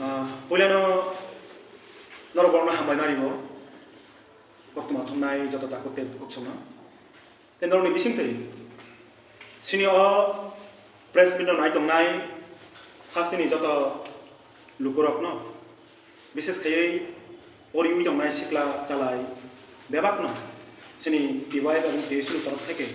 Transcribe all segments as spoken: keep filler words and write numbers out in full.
Ah, puilano norok borokno hambai mani bo, koktwma thumnai joto takhuk tei bukhuk songno. Tei norokni bisingtwi sini o press meet no nai tongnai hasteni joto lukurokno, bises khaiwi poriwi tongnai sikla chalai bebakno sini T Y F ebong T S U ni torof theke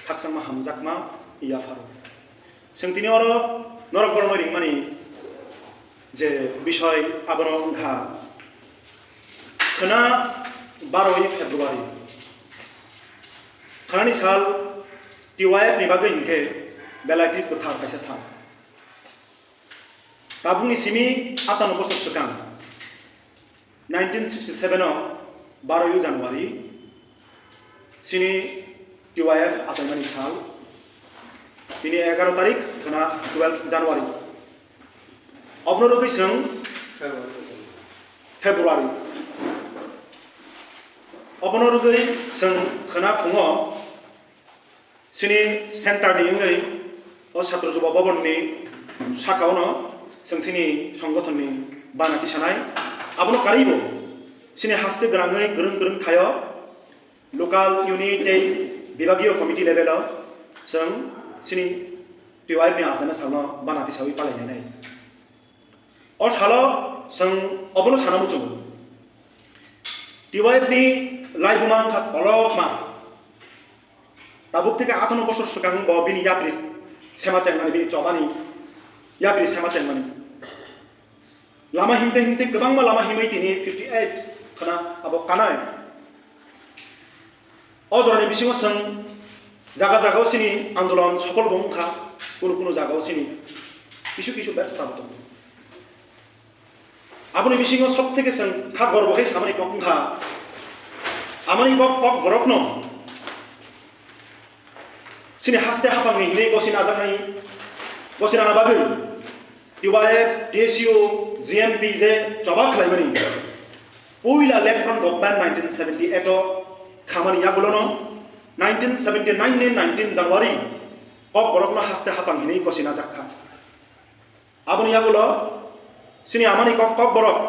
khakchangma hamjakma yapharo. Chwng tini oro norok borokno ringmani je bisoi abono wngkha khwna baroi February. Khwnani sal T Y F ni bagwi hinkhe belai khe kwthar kaisa sal. Tabukni simi atano bosor swkang nineteen sixty seven o baroi January sini T Y F achaimani sal, tini egaro tarik khwna twelve January. Obno rwgwi chwng February. Obno rwgwi chwng khwna phungo sini center ni wngwi o Chhatro Juba Bhavan ni saka ono chwng sini songgothon ni bana tisanai. Abono karwi bo sini haste gwnangwi kwrwng kwrwng thaio local unit tei bibagiyo committee level o chwng sini T Y F ni achaima salno bana tisawi palai nai. O salo chwng obono sana muchungo. T Y F ni laibuma wngkha kolokma. Tabuk theke atano bosor swkang bo bini yapri sema chengmani, bini chobani yapri sema chengmani. Lama himte himte kwbangma lama himwi tini fifty eight khwna abo kanai. O jorani bisingo chwng jaga jagao sini andolon sopol bo wngkha, kunu kunu jagao sini kisu kisu bertha bo tongo. Aboni bisingo sob theke chwng kha gorbo khe samani kok wngkha, amani kok, kok borokno sini haste hapangni hinwi gosi najaknai, gosi nana bagwi T Y F, T S U, G M P je choba khlaimani. Puila Left Front Government nineteen seventy eight o khamani yagulono nineteen seventy nine ni nineteen January kok borokno haste hapang hinwi gosi najakha. Aboni yagulo sini amani kok, kok borok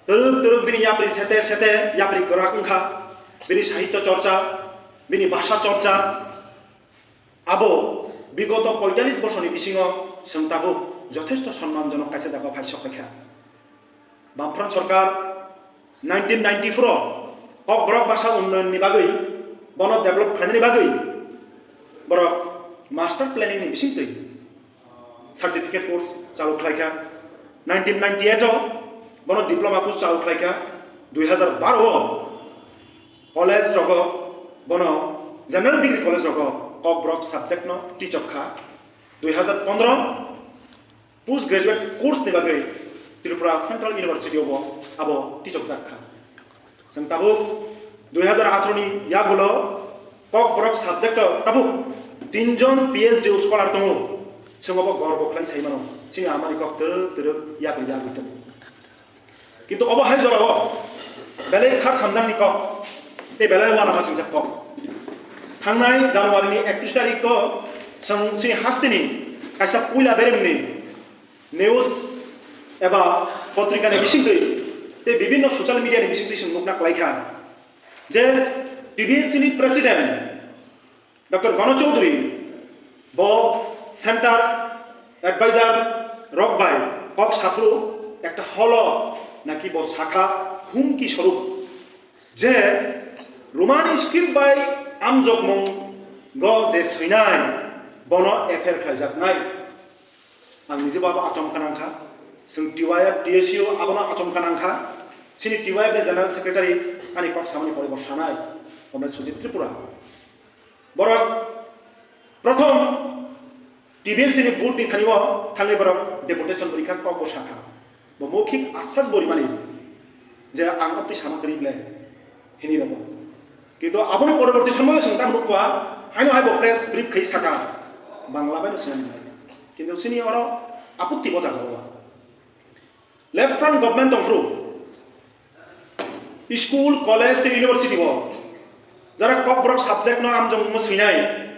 twrwk twrwk bini yapri sete sete yapri kwrak wngkha, bini sahitya chorcha, bini bhasha chorcha, abo bigoto poitalis bosorni bisingo chwng tabuk jothesto sonmanjonok kaisa jagao phai sok paikha. Bamfront sorkar nineteen ninety-four o Kokborok basa unnayonni bagwi, bono develop khlainani bagwi borok master planning ni bisingtwi certificate course chalu khlaikha. Nineteen ninety-eight o bono diploma course chalu khlaikha. Dui hazar baro o college rogo bono general degree college rogo Kokborok subject no tichok kha. Dui hazar pondro post graduate course ni bagwi Tripura Central University o bo abo tichokjak kha. Chwng tabuk dui hazar atharo ni yagulo Kokborok subject o tabuk tinjon P H D scholar tongo. Chwng obo gorbo khlai sai mano, chini amani kok twrwk twrwk yapri yapri tongo. Kintu obo hai jorao belai kha khamjakni kok tei belai uanama singjak kok. Thangnai January ni ektis tarik o chwng chini hasteni kaisa puila beremni news eba potrika ni bisingtwi tei bibinno social media ni bisingtwi chwng nukna khlaikha je T B C ni president Doctor Gono Chowdhury bo center advisor rok bai kok saphuru ekta holo naki bo sakha humki swarup je Romani script bai amjokmung go je swinai bono F I R khlaijaknai. Ang nijebo abo achomka nangkha. Chwng T Y F, T S U abono achomka nangkha. Chini T Y F ni General Secretary ani kok samani pore bo sanai, Comrade Sujit Tripura. Borok prothom T B C ni booth ni thani o thangwi borok deputation rikha, kok bo sakha. Bo moukhik asas bo rimani je ang amtwi sama kwrwi ble hini rogo. Kintu aboni poroborti somoyo chwng tamo nukha, haino hai bo press brief khai saka, Bangla bai no swnam nai. Kintu chini oro aputti bo jaga o. Left front government tongphuru, school, college tei university bo jara Kokborok subject no amjong mo swinai,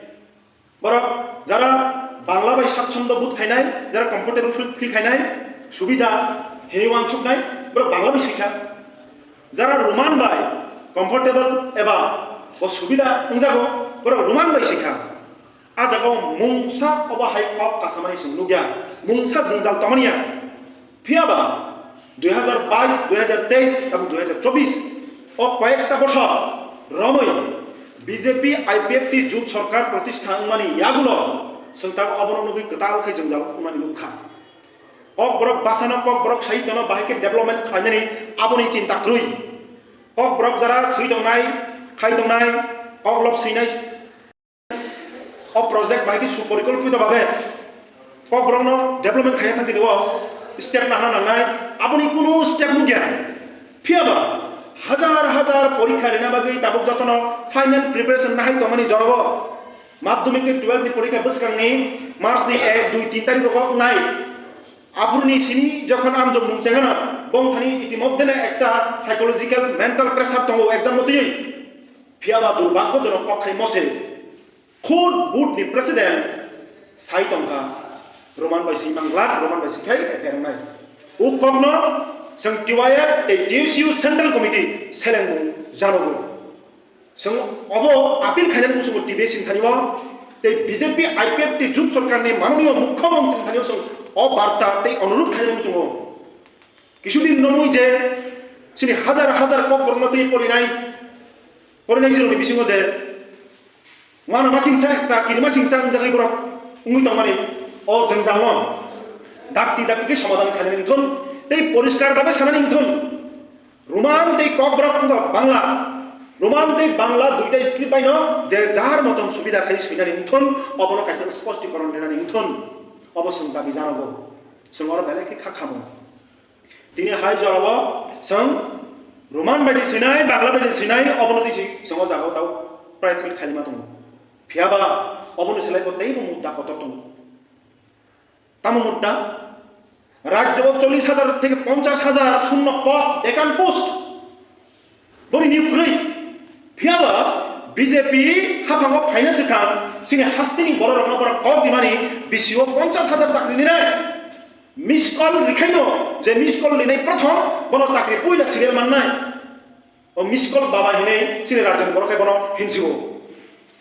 borok jara Bangla bai sakchomdo but khainai, jara comfortable feel, feel khainai, Subida hinwi uansuknai borok Bangla bai swikha. Jara Roman bai comfortable eba bo subida wngjago, borok Roman bai swikha. A jagao mungsa obo hai kok kasamani chwng nukya, mungsa jwngjal tongmaniya. Phiyaba dui hazar bais, dui hazar teis tabuk dui hazar chobbish o koyekta bosor romwi B J P I P F T jut sorkar protistha wngmani yagulo chwng tabuk obono nugwi kwtal khe jwngjal wngmani nukha. Kokborok bwsano, kokborok sai tono, bahai khe development khlainani aboni chinta kwrwi. Kokborok jara swi tongnai, khai tongnai, koklop swinai, o project bahai khe suporikolpito babe kokborokno development khaina thangtini o step nahana nangnai, aboni kunu step nukya. Phiyaba hazar hazar porikha rina bagwi tabuk jotono final preparation nahai tongmani jorao madhyamik tei twelve ni porikha bwskangni March ni ek, dui, tin tarikh rogo wngnai. Aphuruni sini jokhon amjok mung chengana, bongthani itimodhyeno ekta psychological mental pressure tongo exam no twiwi. Phiyaba durbhagyojonok kok khai mose khud board ni president sai tongkha, Roman bai swi mangla, Roman bai swi khai F I R wngnai. O kokno chwng T Y F tei T S U Central Committee selengmung janogo. Chwng obo appeal khainani muchungo T V sing thani o tei B J P I P F T jut sorkarni manoniyo mukhyamantri thani o chwng o barta tei onurudh khainani muchungo. Kisudin nongwi je chini hazar hazar kokborokno tei porinai, porinai jirokni bisingo je uanama singsa ekta kirima singsa wngjagwi borok wngwi tongmani o jwngjal no dakti dakti khe somadhan khainani wngthun tei poriskar babe sanani wngthun. Roman tei kokborok wngkha Bangla. Roman tei Bangla duita script baino je jar moton subida khai swinani wngthun, obono kaisa spostikorn rinani wngthun, obo chwng dabi janogo. Chwng oro belai khe kha khamo. Tini hai jorao chwng Roman bai di swinai, Bangla bai di swinai, obono twi si chwng o jagao tau press meet khailima tongo. Phiyaba oboni slai bo teibo mudda kotor tongo. Tamo mudda? Rajyo o chollish hajar theke ponchash hajar shunno pod, vacant post. Boni niyok kwrwi. Phiyaba B J P haphango phaina swkang, chini hasteni bororokno borok kok dimani B C O ponchash hajar chakri ninai. Miss call rikhaino je miss call ninai prothom bono chakri puila serial mannai. O miss call baba hinwi chini rajyoni borok hai bono hinjio.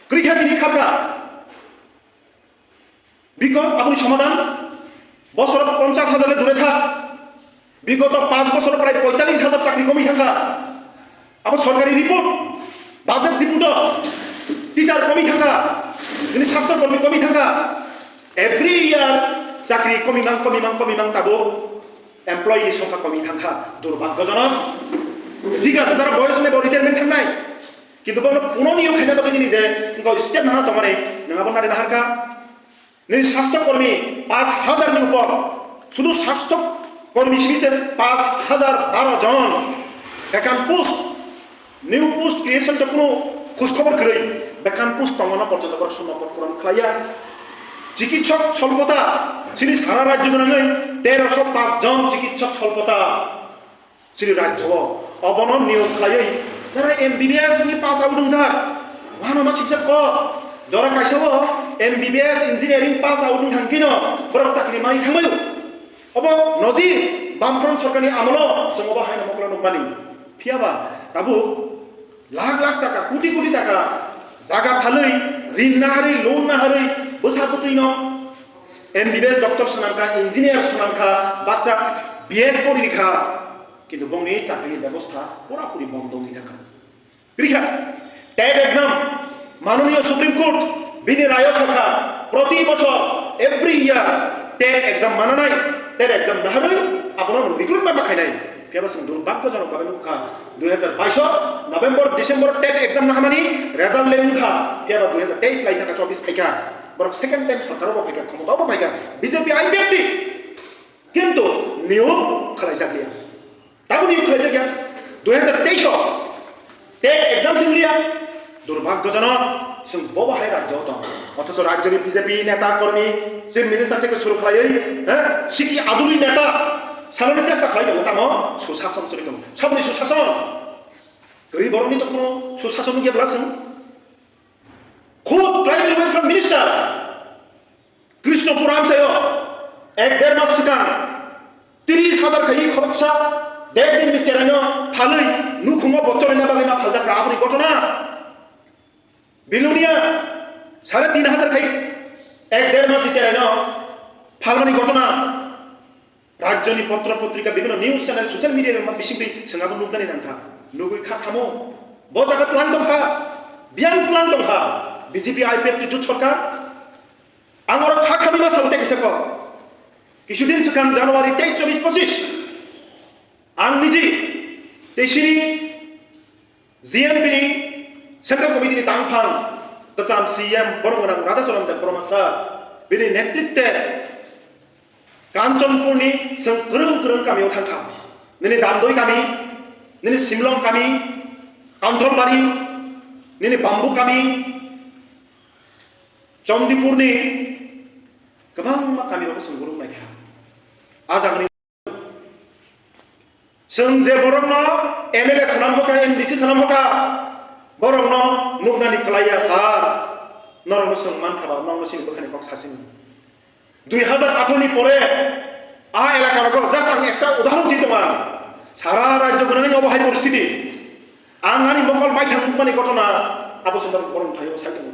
Kwrwikha tini khapra. Bikon aboni somadhan bosor ponchash hajar le dure thak. Bigoto panch bosor prai poitalish hajar chakri komi thangkha. Abo sorkari report, budget report o teacher komi thangkha, tini sastho kormi komi thangkha. Every year chakri komi mang, komi mang, komi mang tabuk employee ni songkha komi thangkha. Durbhagyojonok. Thik ase, jara boyos hwnwi bo retirement thangnai. Kintu bono puno niyok khaina bagwi nini je wngkha step nana tongmani, nwng abo nari naharkha. Nini sastho kormi panch hajar ni upor, sudu sastho kormi simi se panch hajar baro jon vacant post, new post creation to kuno khoj khobor kwrwi, vacant post tongmano porjonto borok shunno pod puron khlaiya. Chikitsok solpota chini sara rajyo gwnangwi teroso panch jon chikitsok solpota. Chini rajyo o obono niyok khlaiwi jara M B B S ni pass out wngjak, wano ma sijak kok. Jora kaisa o M B B S engineering pass out wng thang kino borok chakri mai thangbaio. Obo noji Bamfront sorkarni amolo chwng obo haino mokolo nukmani. Phiyaba tabuk lakh lakh taka, koti koti taka jaga phalwi, rin naharwi, loan naharwi bwsa bwtwino M B B S doctor swnamkha, engineer swnamkha, baksa B Ed porikha, kintu bongni chakrini bebosta pura puri bondo wngwi thangkha. Rikha, tet exam, manoniyo Supreme Court bini rayo sakha, proti bochor, every year, tet exam mananai, tet exam naharwi, abono recruitment ma khainai. Phiyaba chwng durbhagyojonok babe nukha, dui hazar bais o November, December tet exam nahamani result le wngkha, phiyaba dui hazar teis lai thangkha, chobis phaikha. Borok second time sorkar o bo phaikha, khomota o bo phaikha, B J P I P F T. Kintu niyok khlaijakliya. Tabuk niyok khlaijakya. Dui hazar teis o tet exam swngliya. Durbhagyojonok, chwng bobo hai rajyo o tong. Othocho rajyoni B J P neta kormi, chief minister theke suru khlaiwi, he, siki adulwi neta, saloni chaksa khlai tongo, tamo susason choli tongo. Saboni susason? Kwrwi borokni tongmo susason wngya bwla chwng? Khud tribal welfare minister Krishnapur amchaio ek der mas swkang Tris hajar khai khoroksa, dek din ni cheraino phalwi nukhungo bo chorina bagwi ma phaljakha aboni ghotona. Bilonia sare tin hajar khai ek der mas ni cheraino phalmani ghotona. Rajyoni potro potrika, bibhinno news channel, social media rok bisingtwi chwng abo nuknani nangkha. Nugwi kha khamo. Bo jaga tlang tongkha. Biyang tlang tongkha. B J P I P F T jut sarkar. Ang oro kha khamwi ma sao tei kisa kok. Kisudin swkang January tei chobis pochis. Ang niji tei sini G M P ni Central Committee ni tangphang kwcham C M borok gwnang Radha Charan Debbarma sir bini netritwe Kanchanpur ni chwng kwrwng kwrwng kami o thangkha. Nini Damdoi kami, nini Simlong kami, Kanthonbari, nini Bambu kami, Chandipur ni kwbangma kami rok chwng gurung naikha. Ajang ni Chwng je borokno M L A swnam hoka, M D C swnam hoka, borokno nuknani kwlaiya sir. Norokno chwng mankha ba, norokno chini bwkhani kok sasini. Dui hazar atharo ni pore a elaka rogo just ang ekta udahoron di tongma. Sara rajyo gwnangni obo hai poristhiti. Ang ani mokol maithang mani ghotona abo chwng borok thani sai tongo.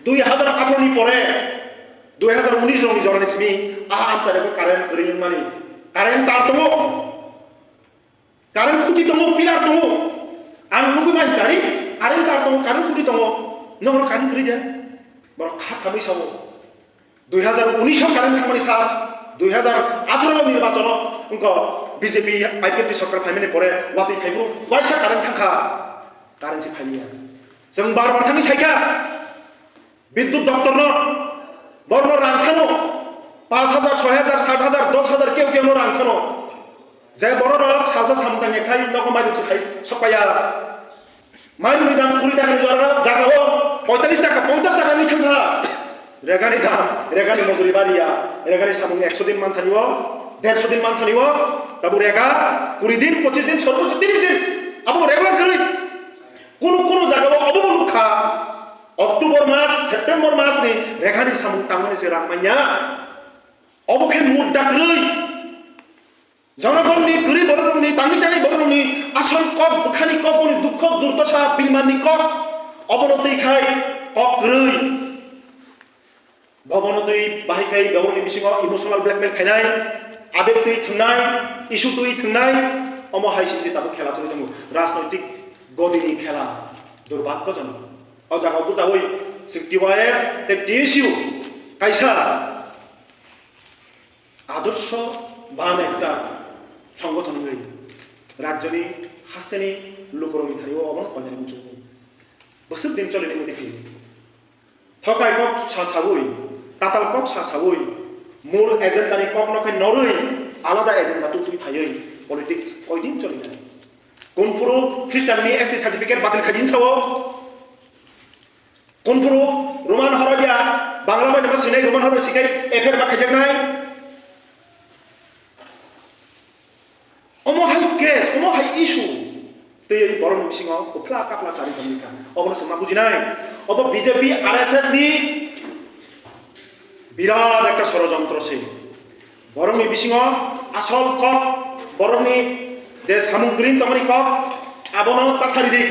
Dui hazar atharo ni pore dui hazar unis rokni jorani simi a amchai rego current kwrwi wngmani. Current tar tongo, current khuti tongo, pillar tongo. Ang nugwi mai gari, current tar tongo, current khuti tongo. Nokno current kwrwi de. Borok kha khamwi sao. Dui hazar unis o current thangmani sal, dui hazar atharo nirbachono wngkha B J P I P F T sorkar phaimani pore watwi phaibru waisa current thangkha, current se phailiya. Chwng bar bar thangwi saikha, Bidyut doptorno, borokno rang sano, pash hajar, soi hajar, sat hajar, dos hajar, keu keu no rang sano. Je borok rok salsa samung tangya khai nogo mairum se khai sokpaiya. Mairum ni dam kuri taka ni jora jaga o poitalis taka, ponchas taka ni thangkha. Rega ni dam, rega ni mojuri bariya, rega ni samung ekso din manthani o, derso din manthani o, tabu rega kuri din, pochis din, sorboch tris din, abo regular kwrwi. Kunu kunu jaga o obo bo nukha. October mas, September mas ni rega ni samung tangmani se rang manya. Obo khe mudda kwrwi. Jonogonni, kwrwi borokni, tangwi chani borokni asol kok, bwkhani kok, boni dukho, durdosa, birmanni kok. Obono twi khai kok kwrwi. Bobono twi bahai khai borokni bisingo emotional blackmail khainai, abeg twi thwngnai, issue twi thwngnai. Omo hai simi tabuk khela choli tongo. Rajnoitik godini khela, durbhagyojonok. O jaga bujawi chwng T Y F tei T S U kaisa adorsho ban ekta songgothon wngwi rajyoni hasteni lukurokni thani o obono koinani muchungo bwswk din choli nangmani phi. Thokai kok sa sawi, tatal kok sa sawi, mul agenda ni kok no khe norwi alada agenda twi twi phaiwi politics koidin choli nai. Kunphuru Christian ni S T certificate batil khai din sao. Kunphuru Roman Horobia Bangla bai nama sinai Roman Horobia sikai F I R ma khaijaknai. Omo hai case, omo hai issue. Tei borokni bisingo uphla kapla chari tongwi kha. Obono chwng ma bujinai. Obo B J P R S S ni birat ekta sorojontro se. Borokni bisingo asol kok, borokni je samung kwrwi tongmani kok, abono ta sari di.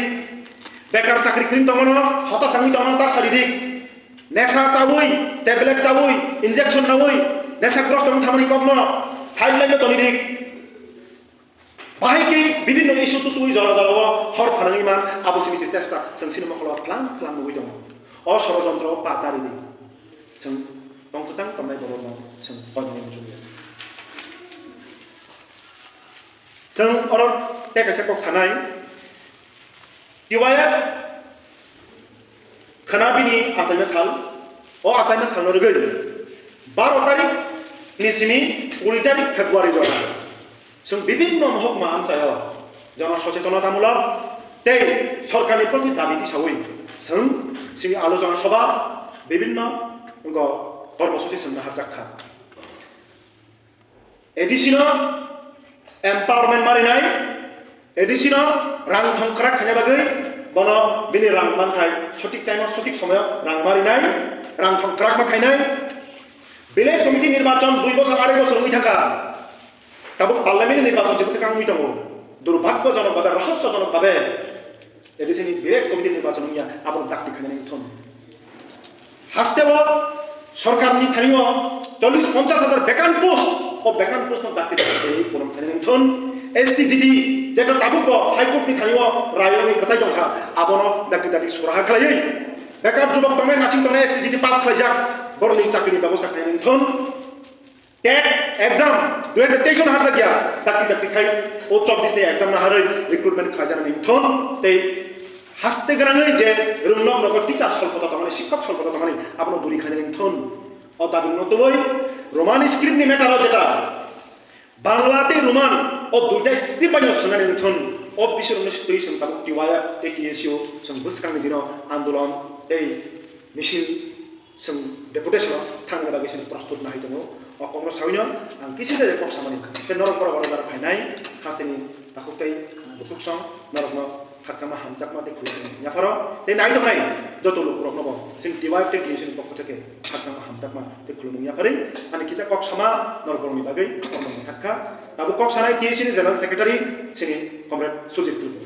Bekar chakri kwrwi tongmano, hota sangwi tongmano ta sari di. Nesa chawi, tablet chawi, injection nawi, nesa cross tong thamani kokno sideline no tongwi di. Bahai khe bibhinno issue tutui jora jora o hor phanangwi man abo simi se chesta chwng sini mokolo phlang phlang nugwi tongo. O sorojontro o pa tari di. Chwng tong kwchang tongnai borokno chwng koinwi muchungya. Chwng oro tei kaisa kok sanai. T Y F khwna bini achaima sal, o achaima salno rwgwi baro tarik ni simi kuri tarik February jora chwng bibhinno mohokma amchaio jono sochetonota mulok tei sorkarni proti dabi tisawi chwng sini alochona sobha bibhinno wngkha kormosuchi chwngno harjak kha. A D C no empowerment marinai, A D C no rang thong kwrak khaina bagwi bono bini rang manthai sothik time o sothik somoyo rang marinai, rang thong kwrak ma khainai. Village committee nirbachon dui bosor, arei bosor wngwi thangkha. Tabuk parliament ni nirbachon se bwswk wngwi tongo. Durbhagyojonok bhabe, rohosyojonok bhabe A D C ni Village Committee nirbachon wngya, abono dakti khainani wngthun. Hasteo sorkarni thanio chollish ponchash hajar vacant post, o vacant post no dakti dakti khe puron khainani wngthun. S T G D, jeta tabuk bo High Court ni thanio rai wngwi kwchai tongkha, abono dakti dakti suraha khlaiwi. Bekar jubok tongnai, nasing tongnai, S T G D pass khlaijak, borokni chakrini bebosta khainani wngthun. TET exam dui hajar teis no harjak ya, dakti dakti khai o chobbish ni exam no harwi recruitment khlaijaknani wngthun, tei haste gwnangwi je rwngnok nogo teacher solpoto tongmani, shikkok solpoto tongmani, abono duri khainani wngthun. O dabi no tubui Roman script ni matter o jeta Bangla tei Roman o duita script bai no swngnani wngthun. O bising rokno twi chwng tabuk T Y F tei T S U chwng bwskangni dino andolon tei misil chwng deputation o thangna bagwi chwng prostut nahai tongo. O kokno saui no ang kisa se kok samani kha. Tei norok borok oro jara phainai hasteni takhuk tei bukhuk song norokno khakchangma hamjakma tei khulumung yapharo tei nai tongnai joto lukurokno bo chwng T Y F tei T S U ni pokho theke khakchangma hamjakma tei khulumung yapharwi ani kisa kok sama norok borokni bagwi kokno mwthak kha. Abo kok sanai T S U ni General Secretary chini Comrade Sujit Tripura.